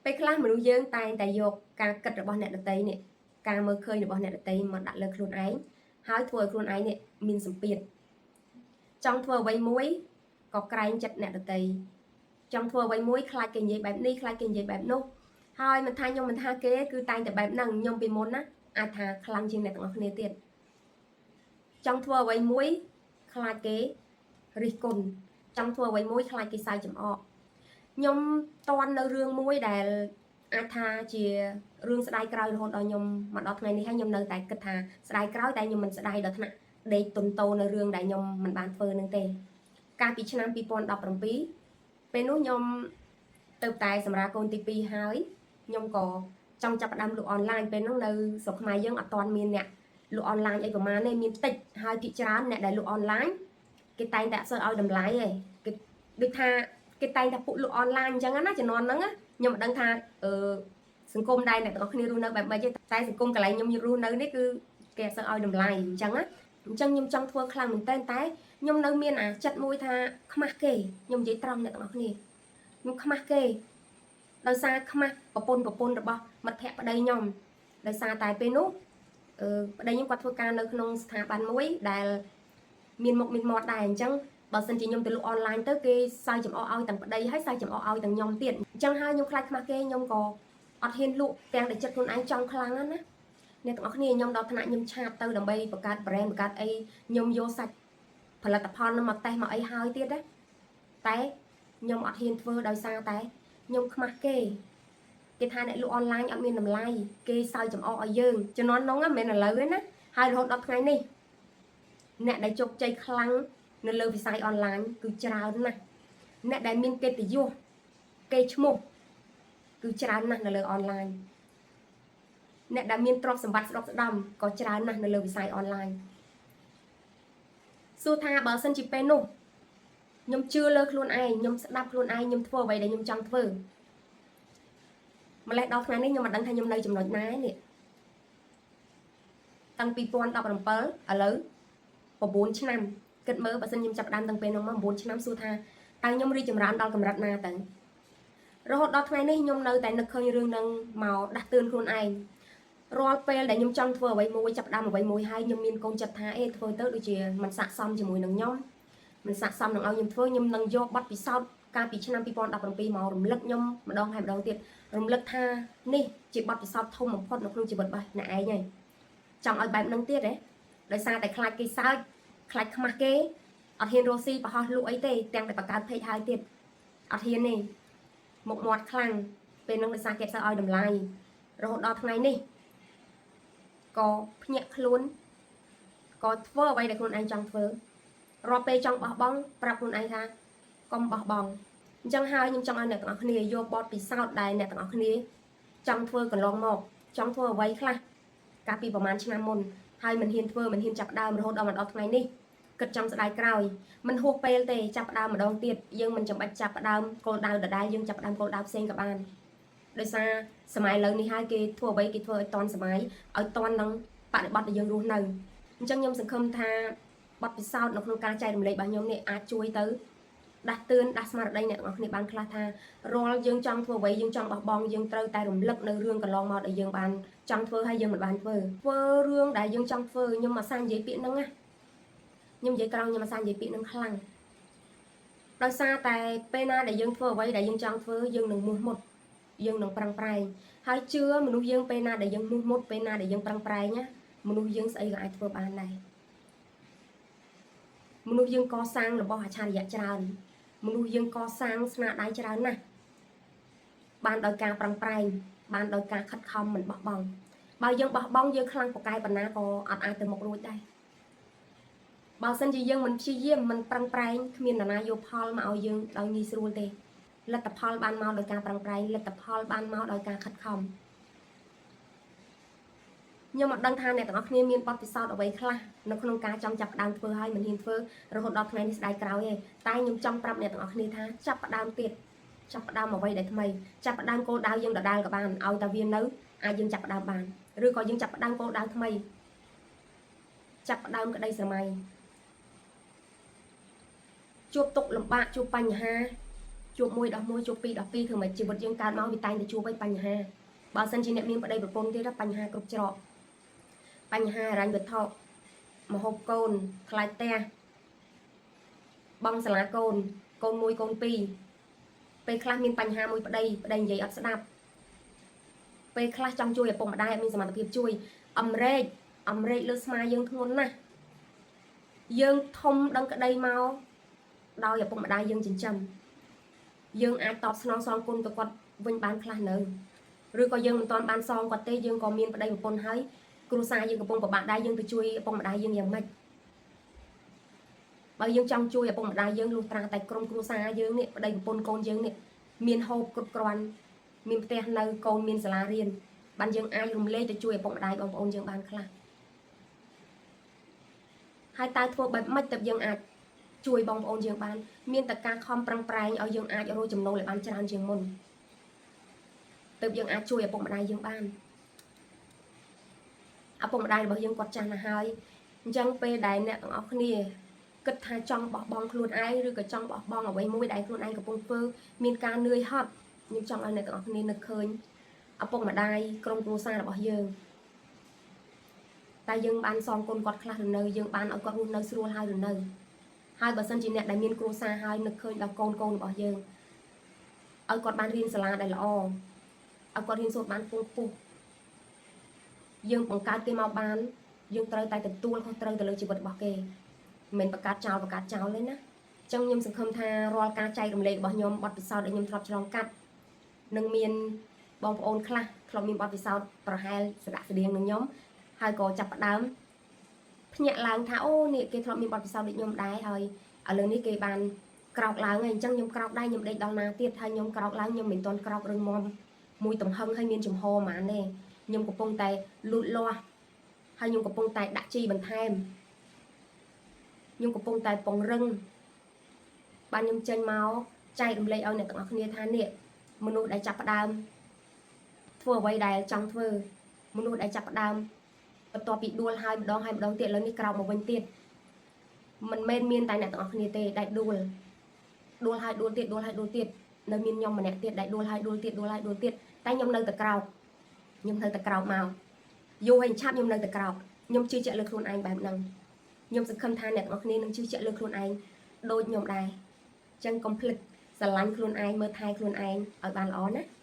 ពេលខ្លះមនុស្សយើងតែងតែយកការគិតរបស់អ្នកដទៃនេះការមើលឃើញរបស់អ្នកដទៃមកដាក់លើខ្លួនឯងហើយធ្វើឲ្យខ្លួនឯងនេះមានសម្ពាធចង់ធ្វើអ្វីមួយក៏ក្រែងចិត្តអ្នកដទៃចង់ធ្វើអ្វីមួយខ្លាចគេនិយាយបែបនេះខ្លាចគេនិយាយបែបនោះហើយមិនថាខ្ញុំមិនថាគេគឺតែងតែបែបហ្នឹងខ្ញុំពីមុនណាអាចថាខ្លាំងជាងអ្នកទាំងអស់គ្នាទៀតចង់ធ្វើអ្វីមួយខ្លាចគេរិះគន់ចង់ធ្វើអ្វីមួយខ្លាចគេសើចចំអកខ្ញុំតន់នៅរឿងមួយដែលអាចថាជារឿងស្ដាយក្រោយរហូតដល់ខ្ញុំមកដល់ថ្ងៃនេះហើយខ្ញុំនៅតែគិតថាស្ដាយក្រោយតែខ្ញុំមិនស្ដាយដល់ថ្នាក់ដេកទុនតោនៅរឿងដែលខ្ញុំមិនបានធ្វើនឹងទេកាលពីឆ្នាំ2017ពេលនោះខ្ញុំទៅតែសម្រាប់កូនទី2ហើយខ្ញុំក៏ចង់ចាប់ផ្ដើមលក់អនឡាញពេលនោះនៅស្រុកខ្មែរយើងអត់ទាន់មានអ្នកលក់អនឡាញអីប្រហែលទេមានតិចហើយភាគច្រើនអ្នកដែលលក់អនឡាញគេតែងតែអត់សូវឲ្យតម្លៃទេគេដូចថាគេតែងតែពួកលក់អនឡាញអញ្ចឹងណាជំនាន់ហ្នឹងខ្ញុំមិនដឹងថាអឺសង្គមដែរអ្នកទាំងអស់គ្នារស់នៅបែបម៉េចទេតែសង្គមកន្លែងខ្ញុំរស់នៅនេះគឺគេអត់សូវឲ្យតម្លៃអញ្ចឹងណាអញ្ចឹងខ្ញុំចង់ធ្វើខ្លាំងមែនតើតែខ្ញុំនៅមានអាចិត្តមួយថាខ្មាស់គេខ្ញុំនិយាយត្រង់អ្នកទាំងអស់គ្នាខ្ញុំខ្មាស់គេដោយសារខ្មាស់ប្រពន្ធប្រពន្ធរបស់មិត្តភក្តិប្តីខ្ញុំដោយសារតែពេលនោះអឺប្តីខ្ញុំគាត់ធ្វើការនៅក្នុងស្ថាប័នមួយដែលមានមុខមានមាត់ដែរអញ្ចឹងបើសិនជាខ្ញុំទៅលក់អនឡាញទៅគេសើចចំអកឲ្យទាំងប្តីហើយសើចចំអកឲ្យទាំងខ្ញុំទៀតអញ្ចឹងហើយខ្ញុំខ្លាចខ្មាស់គេខ្ញុំក៏អត់ហ៊ានលក់ទាំងដែលចិត្តខ្លួនឯងចង់ខ្លាំងណាស់ណាអ្នកទាំងអស់គ្នាខ្ញុំដល់ថ្នាក់ខ្ញុំ chat ទៅដើម្បីបង្កើត brand បង្កើតអីខ្ញុំយកសាច់ផលិតផលនឹងមកតេស្តមកអីហើយទៀតណាតែខ្ញុំអត់ហ៊ានធ្វើដោយសារតែខ្ញុំខ្មាស់គេគេថាអ្នកលក់អនឡាញអត់មានតម្លៃគេសើចចំអកឲ្យយើងជំនាន់នោះមិនមែនឥឡូវទេណាហើយរហូតដល់ថ្ងៃនេះអ្នកដែលជោគជ័យខ្លាំងនៅលើវិស័យអនឡាញគឺច្រើនណាស់អ្នកដែលមានកិត្តិយសគេឈ្មោះគឺច្រើនណាស់នៅលើអនឡាញអ្នកដែលមានទ្រព្យសម្បត្តិស្ដុកស្ដំក៏ច្រើនណាស់នៅលើវិស័យអនឡាញសួរថាបើសិនជាពេលនោះខ្ញុំជឿលើខ្លួនឯងខ្ញុំស្ដាប់ខ្លួនឯងខ្ញុំធ្វើអ្វីដែលខ្ញុំចង់ធ្វើម្លេះដល់ថ្ងៃនេះខ្ញុំមិនដឹងថាខ្ញុំនៅចំណុចណានេះតាំងពី2017ឥឡូវ9ឆ្នាំគិតមើលបើសិនខ្ញុំចាប់ផ្ដើមតាំងពេលនោះមក9ឆ្នាំសួរថាតើខ្ញុំរីកចម្រើនដល់កម្រិតណាទៅរហូតដល់ថ្ងៃនេះខ្ញុំនៅតែនឹកឃើញរឿងនឹងមកដាស់តឿនខ្លួនឯងរាល់ពេលដែលខ្ញុំចង់ធ្វើអ្វីមួយចាប់ផ្ដើមអ្វីមួយហើយខ្ញុំមានកូនចិត្តថាអេធ្វើទៅដូចជាមិនស័ក្តិសមជាមួយនឹងខ្ញុំមិនស័ក្តិសមនឹងឲ្យខ្ញុំធ្វើខ្ញុំនឹងយកបទពិសោធន៍កាលពីឆ្នាំ2017មករំលឹកខ្ញុំម្ដងហើយម្ដងទៀតរំលឹកថានេះជាបទពិសោធន៍ធំបំផុតនៅក្នុងជីវិតរបស់អ្នកឯងហើយចង់ឲ្យបែបហ្នឹងទៀតហ៎ដោយសារតែខ្លាចគេសើចខ្លាចខ្មាស់គេអត់ហ៊ានរស់ស៊ីប្រហោះលក់អីទេទាំងតែបង្កើត page ហើយទៀតអត់ហ៊ានទេមុខមាត់ខ្លាំងពេលហ្នឹងដោយសារគេអត់សូវឲ្យតម្លៃរហូតដល់ថ្ងៃនេះក៏ភ្ញាក់ខ្លួនក៏ធ្វើអ្វីដែលខ្លួនឯងចង់ធ្វើរាល់ពេលចង់បោះបង់ប្រាប់ខ្លួនឯងថាកុំបោះបង់អញ្ចឹងហើយខ្ញុំចង់ឲ្យអ្នកទាំងអស់គ្នាយកបទពិសោធន៍ដែលអ្នកទាំងអស់គ្នាចង់ធ្វើកន្លងមកចង់ធ្វើអ្វីខ្លះកាលពីប្រហែលឆ្នាំមុនហើយមិនហ៊ានធ្វើមិនហ៊ានចាប់ដើមរហូតដល់មកដល់ថ្ងៃនេះគិតចង់ស្ដាយក្រោយមិនហួសពេលទេចាប់ផ្ដើមម្ដងទៀតយើងមិនចាំបាច់ចាប់ផ្ដើមគោលដៅដដែលយើងចាប់ផ្ដើមគោលដៅផ្សេងក៏បានដោយសារសម័យឥឡូវនេះហើយគេធ្វើអ្វីគេធ្វើឲ្យតន់សម័យឲ្យតន់នឹងបរិបទដែលយើងរស់នៅអញ្ចឹងខ្ញុំសង្ឃឹមថាបទពិសោធន៍នៅក្នុងការចែករំលែករបស់ខ្ញុំនេះអាចជួយទៅដាស់តឿនដាស់ស្មារតីអ្នកទាំងអស់គ្នាបានខ្លះថារាល់យើងចង់ធ្វើអ្វីយើងចង់បោះបង់យើងត្រូវតែរំលឹកនៅរឿងកន្លងមកដែលយើងបានចង់ធ្វើហើយយើងមិនបានធ្វើធ្វើរឿងដែលយើងចង់ធ្វើខ្ញុំអាសានិយាយពាក្យហ្នឹងណាខ្ញុំនិយាយត្រង់ខ្ញុំអាសានិយាយពាក្យហ្នឹងខ្លាំងដោយសារតែពេលណាដែលយើងធ្វើអ្វីដែលយើងចង់ធ្វើយើងនឹងមោះមុតយើងនឹងប្រឹងប្រែងហើយជឿមនុស្សយើងពេលណាដែលយើងមោះមុតពេលណាដែលយើងប្រឹងប្រែងណាមនុស្សយើងស្អីក៏អាចធ្វើបានដែរមនុស្សយើងកសាងរបស់អច្ឆរិយៈច្រើនមនុស្សយើងកសាងស្នាដៃច្រើនណាស់បានដោយការប្រឹងប្រែងបានដោយការខិតខំមិនបោះបង់បើយើងបោះបង់យើងខ្លាំងពូកែប៉ុណ្ណាក៏អត់អាចទៅមុខរួចដែរបើសិនជាយើងមិនព្យាយាមមិនប្រឹងប្រែងគ្មាននរណាយកផលមកឲ្យយើងដោយងាយស្រួលទេលទ្ធផលបានមកដោយការប្រឹងប្រែងលទ្ធផលបានមកដោយការខិតខំខ្ញុំអត់ដឹងថាអ្នកទាំងអស់គ្នាមានបទពិសោធន៍អ្វីខ្លះនៅក្នុងការចង់ចាប់ផ្ដើមធ្វើហើយមិនហ៊ានធ្វើរហូតដល់ថ្ងៃនេះស្ដាយក្រោយទេតែខ្ញុំចង់ប្រាប់អ្នកទាំងអស់គ្នាថាចាប់ផ្ដើមទៀតចាប់ផ្ដើមអ្វីដែលថ្មីចាប់ផ្ដើមគោលដៅយើងដដែលក៏បានឲ្យតែវានៅអាចយើងចាប់ផ្ដើមបានឬក៏យើងចាប់ផ្ដើមគោលដៅថ្មីចាប់ផ្ដើមក្តីស្រមៃជួបទុក្ខលំបាកជួបបញ្ហាជួ ជួបមួយដោះមួយជួបពីរដោះពីរធ្វើម៉េចជីវិតយើងកើតមកវាតែងតែជួបឲ្យបញ្ហាបើសិនជាអ្នកមានប្តីប្រពន្ធទៀតបញ្ហាគ្រប់ច្រកបញ្ហាហិរញ្ញវត្ថុមហូបកូនថ្លៃផ្ទះបងសាលាកូនកូនមួយកូនពីរពេលខ្លះមានបញ្ហាមួយប្តីប្តីនិយាយអត់ស្ដាប់ពេលខ្លះចង់ជួយឪពុកម្ដាយអត់មានសមត្ថភាពជួយអំរែកអំរែកលើស្មាយើងធ្ងន់ណាស់យើងធំដឹងក្តីមកដោយឪពុកម្ដាយយើងចិញ្ចឹមយើងអាចតបស្នងសងគុណទៅគាត់វិញបានខ្លះនៅឬក៏យើងមិនទាន់បានសងគាត់ទេយើងក៏មានប្តីប្រពន្ធហើយគ្រួសារយើងកំពុងពិបាកដែរយើងទៅជួយឪពុកម្ដាយយើងយ៉ាងម៉េចបើយើងចង់ជួយឪពុកម្ដាយយើងលុះត្រាតែក្រុមគ្រួសារយើងនេះប្តីប្រពន្ធកូនយើងនេះមានហូបគ្រប់គ្រាន់មានផ្ទះនៅកូនមានសាលារៀនបានយើងអាចរំលែកទៅជួយឪពុកម្ដាយបងប្អូនយើងបានខ្លះហើយតើធ្វើបែបម៉េចទើបយើងអាចជួយបងប្អូនយើងបានមានតែការខំប្រឹងប្រែងឲ្យយើងអាចរកចំណូលឲ្យបានច្រើនជាងមុនទើបយើងអាចជួយឪពុកម្ដាយយើងបានឪពុកម្ដាយរបស់យើងគាត់ចាស់ណាស់ហើយអញ្ចឹងពេលដែលអ្នកទាំងអស់គ្នាគិតថាចង់បោះបង់ខ្លួនឯងឬក៏ចង់បោះបង់អ្វីមួយដែលខ្លួនឯងកំពុងធ្វើមានការនឿយហត់ខ្ញុំចង់ឲ្យអ្នកទាំងអស់គ្នានឹកឃើញឪពុកម្ដាយក្រុមគ្រួសាររបស់យើងតែយើងបានសងគុណគាត់ខ្លះឬនៅយើងបានឲ្យគាត់រស់នៅស្រួលហើយឬនៅហើយបើសិនជាអ្នកដែលមានគ្រួសារហើយនឹកឃើញដល់កូនកូនរបស់យើងឲ្យគាត់បានរៀនសាលាដែលល្អឲ្យគាត់រៀនសូត្របានខ្ពង់ខ្ពស់យើងបង្កើតគេមកបានយើងត្រូវតែទទួលខុសត្រូវទៅលើជីវិតរបស់គេមិនមែនបង្កើតចោលបង្កើតចោលទេណាអញ្ចឹងខ្ញុំសង្ឃឹមថារាល់ការចែករំលែករបស់ខ្ញុំបទពិសោធន៍ដែលខ្ញុំធ្លាប់ឆ្លងកាត់នឹងមានបងប្អូនខ្លះធ្លាប់មានបទពិសោធន៍ប្រហែលស្ដាក់ស្តៀងនឹងខ្ញុំហើយក៏ចាប់ផ្ដើមភ្ញាក់ឡើងថាអូនេះគេធ្លាប់មានបទពិសោធន៍ដូចខ្ញុំដែរហើយឥឡូវនេះគេបានក្រោកឡើងហើយអញ្ចឹងខ្ញុំក្រោកដែរខ្ញុំដេកដល់ណាទៀតហើយខ្ញុំក្រោកឡើងខ្ញុំមិនទាន់ក្រោករឹងមាំមួយទំហឹងហើយមានចំហហ្មងទេខ្ញុំកំពុងតែលូតលាស់ហើយខ្ញុំកំពុងតែដាក់ជីបន្ថែមខ្ញុំកំពុងតែពង្រឹងបានខ្ញុំចេញមកចែករំលែកឲ្យអ្នកទាំងអស់គ្នាថានេះមនុស្សដែលចាប់ផ្ដើមធ្វើអ្វីដែលចង់ធ្វើមនុស្សដែលចាប់ផ្ដើមបន្ទាប់ពីដួលហើយម្ដងហើយម្ដងទៀតឥឡូវនេះក្រោកមកវិញទៀតមិនមែនមានតែអ្នកទាំងអស់គ្នាទេដែលដួលដួលហើយដួលទៀតដួលហើយដួលទៀតនៅមានខ្ញុំម្នាក់ទៀតដែលដួលហើយដួលទៀតដួលហើយដួលទៀតតែខ្ញុំនៅតែក្រោកខ្ញុំនៅតែក្រោកមកយូរហើយឆាប់ខ្ញុំនៅតែក្រោកខ្ញុំជឿជាក់លើខ្លួនឯងបែបហ្នឹងខ្ញុំសង្ឃឹមថាអ្នកទាំងអស់គ្នានឹងជឿជាក់លើខ្លួនឯងដូចខ្ញុំដែរអញ្ចឹងកុំភ្លេចស្រឡាញ់ខ្លួនឯងមើលថែខ្លួនឯងឲ្យបានល្អណា។